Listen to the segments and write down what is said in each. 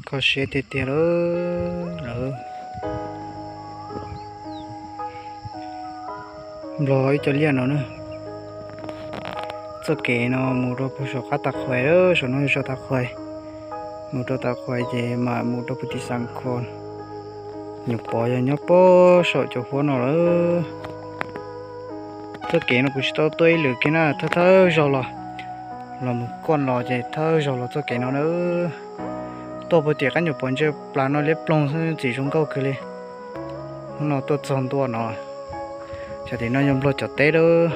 Kho siab tiag tiag lawm. Nplog ib co liaj no na. Txoj kev no mus rau puag saum qab Tag Qhuais lawm, saum no yog saum Tag Qhuais. Mus rau Tag Qhuais ces mam mus rau puag tim Xas Khos. Nyuam Pov yog nyob puag saum cov huab no lawm. Txoj kev no kuv tsis tau tuaj ib lwm kiag na, thawj thawj zaug los, los mus koj los ces thawj zaug los txoj kev no na. Tuaj puag tim qab Nyuam Pov ntsia plas no liab ploog xwb, txim zoo nkauj kawg li. Hnub no tuaj txog ntua no, xyov tim no yog Nplog cov teb lawm.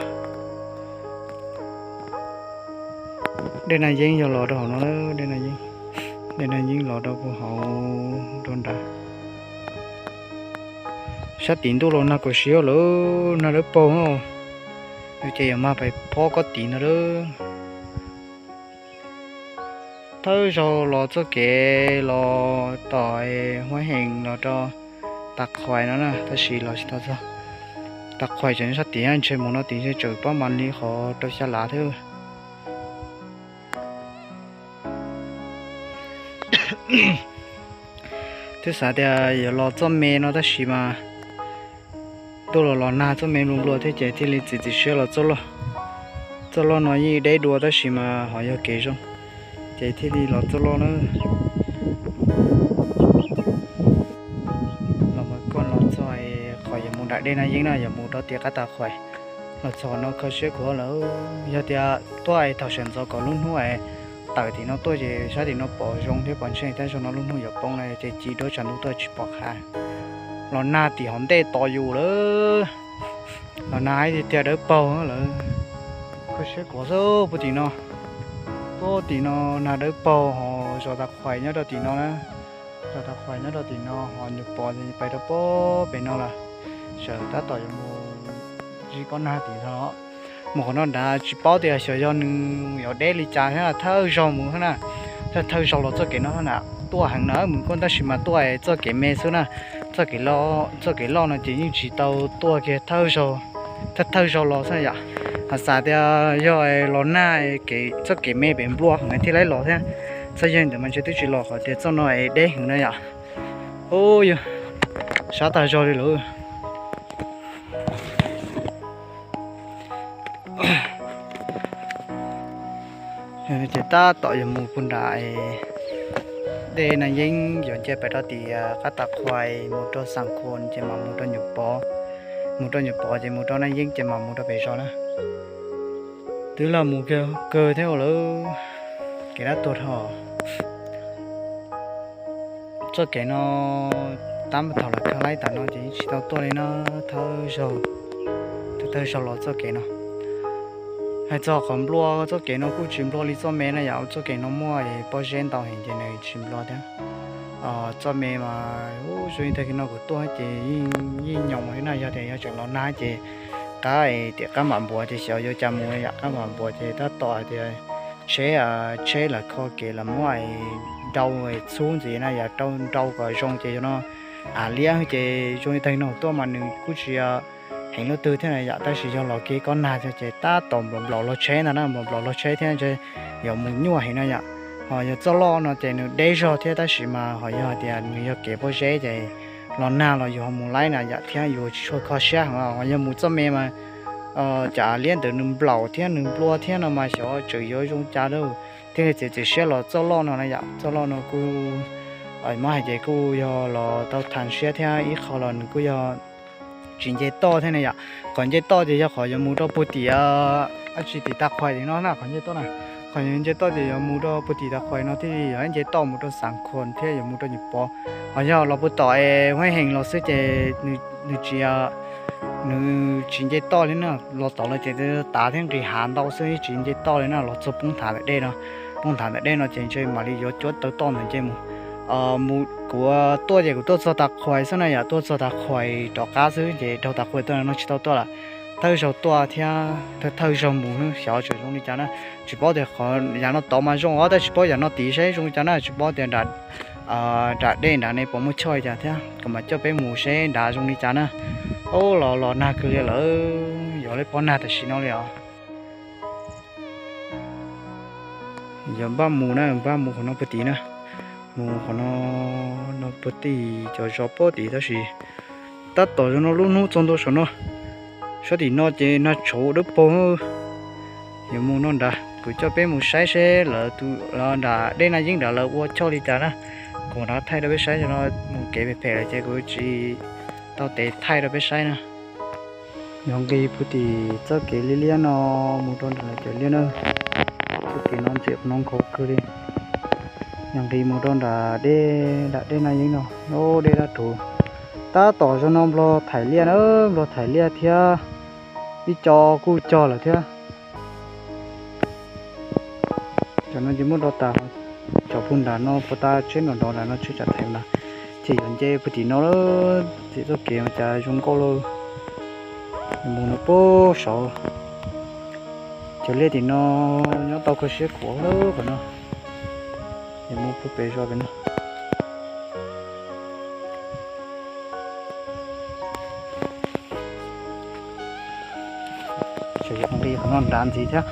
Dej Naj Yeeb yog los rau hauv no, dej Naj Yeeb, dej Naj Yeeb los rau puag hauv rau nrad. Sab tim ntuj los nag kom siab lawm, nag dawb paug no, ces yuav mag pais phob kob tid no lawm. Thawj zaug los txoj kev los tom Huab Hees los rau Tag Qhuais no na, tab sis los tsis tau txog Tag Qhuais, tseem sab tid ntshe mus no tim ntshe tseem pab mas li qhov rau xya lav thiab. Twb xav tias yuav los txoj me no tab sis mas ntuj los los nag, txoj me nplua nplua thiab ces thiaj li txiav txim siab los txoj loj. Txoj loj no yeej deb dua tab sis mas ho yog kev zoo, ces thiaj li los txoj loj na. Los mus koj los txog qhov yuav mus nram dej Naj Yeeb na, yuav mus rau tim qab Tag Qhuais. Los txog no kho siab kawg lawm. Yog tias tuaj es thaum sawv ntxov kom lub hnub es tawm tim no tuaj ces sab tim no pom zoo thiab pom ntshe, tab zaug no lub hnub yuav poob na ces ci duab tshav ntuj tuaj tsis pom qab. Los nag tim hauv ntej tos yus lawm. Los nag tiag tiag dawb paug lawm. Kho siab kawg xwb puag tim no. Puag tim no nag dawb paug, ho zos Tag Qhuais nyob rau tim no na. Zos Tag Qhuais nyob rau tim no, ho Nyuam Pov pais rau puag pem no lawm. Sawv tab tom yuav mus zib kob nag tim no. Mus qhov no nrad tsis paub tias xyov yog nws yuav deb li cas thiab, thawj zaug mus xwb na. Thawj thawj zaug los txoj kev no na, tuaj heev na mus koj, tab sis mas tuaj txoj kev me xwb na. Txoj kev loj, txoj kev loj no ces yeej tsis tau tuaj kiag, thawj, thawj zaug los xwb yom. Ho xav tias yog los nag, txoj kev me pem nplua heev thiaj li los thiab. Txoj yog ntawd mas ntshe twb tsis los, qhov tias txoj no es deb heev na yom. Ub, yog sab tag zog li lawm. Ces tab tom yuav mus puag nram dej Naj Yeeb, yuav nce pem rau tim qab Tag Qhuais mus rau Xas Khos ces mam mus rau Nyuam Pov. Mus rau Nyuam Pov ces mus rau Naj Yeeb ces mam mus rau pem zos na. Twb los mus kawg thiab lawm, kev dab tuag dhau. Txoj kev no tab thaum los kawg laib tas no ces yeej tsis tau tuaj li na, thawj zaug, thawj zaug los txoj kev no. Hais txog qhov nplua, txoj kev no kuj tsis nplua li txoj me na yom, txoj kev no muaj pob zeb ntau heev ces nws tsis nplua thiab. Txoj me mas zoo li tag kis no kuv tuaj ces yeej nyoos li na, yog tias yog tseem los nag ces qab tias qab Npam Npuas ces xyov yuav cas mus yom, qab Npam Npuas ces tab tom hais tias tsheb, tsheb lawv kho kev los muab nrau txhub ntxiv na yom, nrau kom zoo ces yog no av liab ces zoo li tag kis no tuaj mas nws kuj tsis heev lub twg thiab na yom, tab sis yog los kev kob nag ces tab tom nplaum nplaum los tsheb ntag na, nplaum nplaum los tsheb thiab ntshe yuav mus nyuaj heev na yom. Ho yog txoj loj no ces nws deb zog thiab tab sis mas ho yog tias nws yog kev pob zeb ces los nag los yus ho mus laib na yom, thiab yus tsis tshua kho siab heev. Ho yog mus txoj me mas cov av liab ntawd nws nplaum thiab nws nplua thiab no mas xyov tseem yuav zoo cas lawm, thiaj li txiav txim siab los txoj loj no na yom. Txoj loj no kuj muab hais ces kuj yog los tau thas siab thiab ib qho los nws kuj yog tsis nce toj thiab na yom. Qhov nce toj ces yog qhov yuav mus rau puag tim, ab tsi tim Tag Qhuais tim no na, qhov nce toj na. Qhov yuav nce toj ces yuav mus rau puag tim Tag Qhuais no thiaj li yuav nce toj mus rau Xas Khos thiab yuav mus rau Nyuam Pov. Ho yog los puag tom es Huab Hees los xwb ces nws tsis, nws tsis nce toj li na, los tod los ces tav thiab nqis hav ntau xwb tsis nce toj li na, los txog poob thav ntawm dej no. Poob thav ntawm dej no ces ntshe mam li yuav cuab tawm toj ntawd nce mus. Mus kuv tuaj ces kuv tuaj txog Tag Qhuais xwb na yom, tuaj txog Tag Qhuais rov qab xwb ces dhau Tag Qhuais tuaj no tsis tau tuaj lawm. Thawj zaug tuaj thiab thawj zaug mus xyov tseem zoo li cas na. Tsis paub tias qhov yam no tod mas zoo os, tab tsis paub yam no tid seb zoo li cas na, tsis paub tias nram dej nrad ne puas muaj choj li cas thiab, kuv mam coj peb mus seb nrad zoo li cas na. Ub, los los nag kawg li lawm, yuav li pob nag tam sim no li os. Yuav npaj mus na, npaj mus qhov no puag tid na. Mus qhov no, no puag tim cov zos pob tim tab sis tab tom zoo no lub hnub txog ntua saum no. Sab tim no ces nag tshauv dawb paug. Yuav mus no nrad, kuv coj peb mus saib seb lawv tus nram dej Naj Yeeb nrad lawv ua choj li cas na. Kuv rov thaij rau peb saib, no mus kev phem phem lawm ces kuv tsis tau tes thaij rau peb saib na. Yog nqis puag tim txoj kev liab liab no mus rau nram lawv cov liaj na. Txoj kev no ntxias qhov no nkhaus kawg li. Yog nqis mus rau nram dej, nram dej Naj Yeeb no, dej dab rhuv. Tab tom zoo no nplog thaim liaj na, nplog thaim liaj thiab ib co kuj cog lawm thiab. Cov no ces muab do tas, cov puag nram no puag ta tsheb nrov nrov nram no tsheb tsam theem na, ces yuav nce puag tim no lawm. Tim txoj kev cas zoo nkauj lauj, mus no puag saud. Cov liaj tim no nyob tau kho siab khuav qhov no, es mus puag pem zos pem no. Tseem yuav nqis qhov no nrad ntxiv thiab.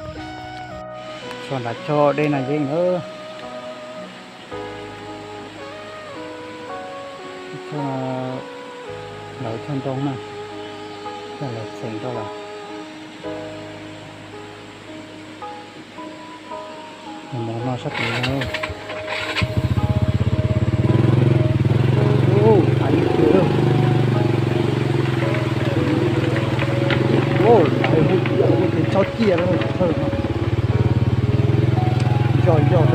Txog nrad choj dej Naj Yeeb na. Choj, lawv choj ntoo na, choj lawv txheem rau lawm. Mus no sab tid no. Ua, lawv hu tias hu tias tso ciaj lawm. Yog yog.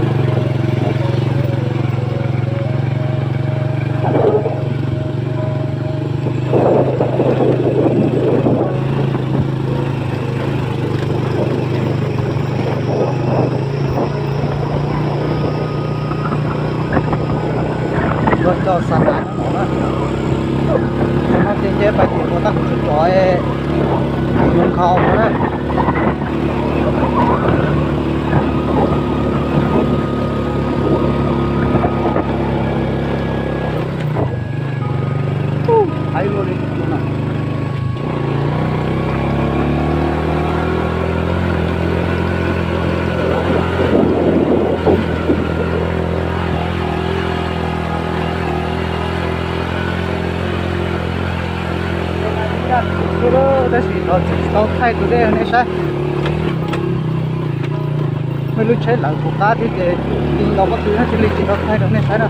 Luag coj xa nas no na. Tam no ces nce pais tim mus tab kuv tseem tsov mus nkhaus no na. Ub, hais luaj li no na. Tab sis no tsis tau thaij tus dej nej saib. Muaj lub tsheb lawv puv qab thiab ces li los pob tw no cia li tsis tau thaij rau nej saib na.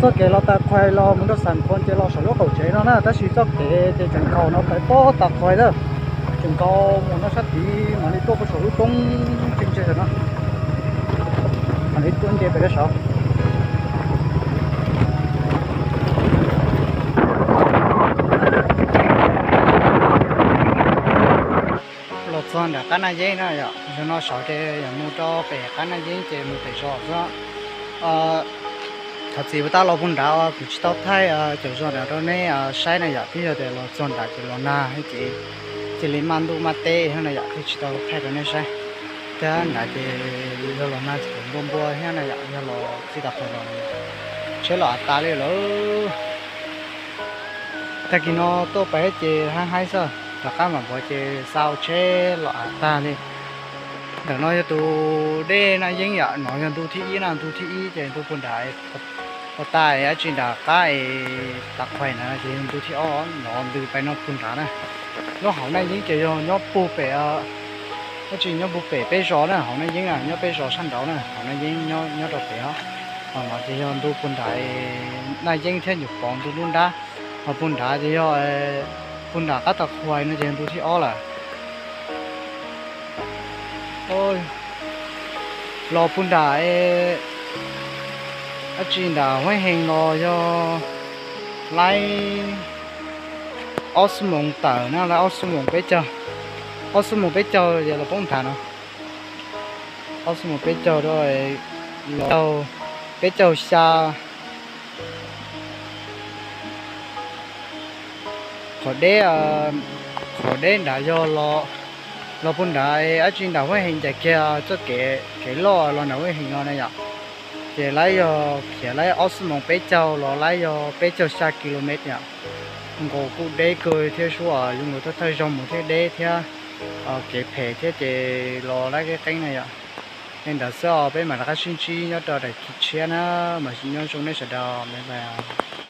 Txoj kev los tas qhuais los mus rau Xam Khuam ces los saum lub qaum tsev no na, tab sis txoj kev ces tseem nkhaus no pais pob tas qhuais lawm. Tseem nkhaus mus no sab tid mam li tuaj puag saum lub roob tseem tseg no. Mam li tuaj nce pem rau saud. Los txog nram qab Naj Yeeb na yom, zaum no saud ces yog mus rau pem qab Naj Yeeb ces mus pem zos xwb. Thov txim uas tab los puag nrad kuv tsis tau thaij cov zos nrad rau nej saib na yom, twb yog tias los txog nrad ces los nag ces cia li maj ntuj maj teb thiab na yom, thiaj tsis tau thaij rau nej saib. Thiab nrad ces yog los nag ces npua npua thiab na yom, yog los txij tas qhov los tsheb los av tas li lawm. Tag kis no tuaj pem ces haib haib xwb, rov qab mam npov ces xa tsheb los av tag li. Ntawm no yog tus dej Naj Yeeb yom, no yog ntu thib ib na, ntu thib ib ces ntu puag nrad, puag ta dab tsi nram qab es tas qhuais na ces yog ntu thib ob, no ntws pais no puag nrad na. Nyob hauv Naj Yeeb ces yog nyob puag pem, dab tsi nyob puag pem peb zos na, hauv Naj Yeeb na nyob peb zos sab nraud na, hauv Naj Yeeb nyob rau pem os. Ho no ces yog ntu puag nram Naj Yeeb thiab Nyuj Poov ntu nruab nrab, ho puag nrad ces yog, puag nram qab tas qhuais no ces yog ntu thib ob lawm. Los puag nram dab tsi nram Huab Hees los yog laib ob xuab moos tawm na, laib ob xuab moos peb caug, ob xuab moos peb caug ces los poob nrad no. Ob xuab moos peb caug rau los Peb caug xya. Qhov deb, qhov deb nrad yog los, los puag nrad dab tsi nram Huab Heev ncaim kiag txoj kev, kev loj los nram Huab Heev no na yom. Ces lawv yog khiav lawv ob xuab moos peb caug los lawv yog peb caug xya ki lo mev yom. Nkaus kuj deb kawg thiab sub, zoo nkaus thawj thawj zaug mus thiab deb thiab, kev phem thiab ces los lawv qeeb qeeb na yom. Li ntawd xwb os, peb mam rov qab sib ntsib nyob rau daim tshiab na, mas nyob zoo nej sawv daws, bye bye.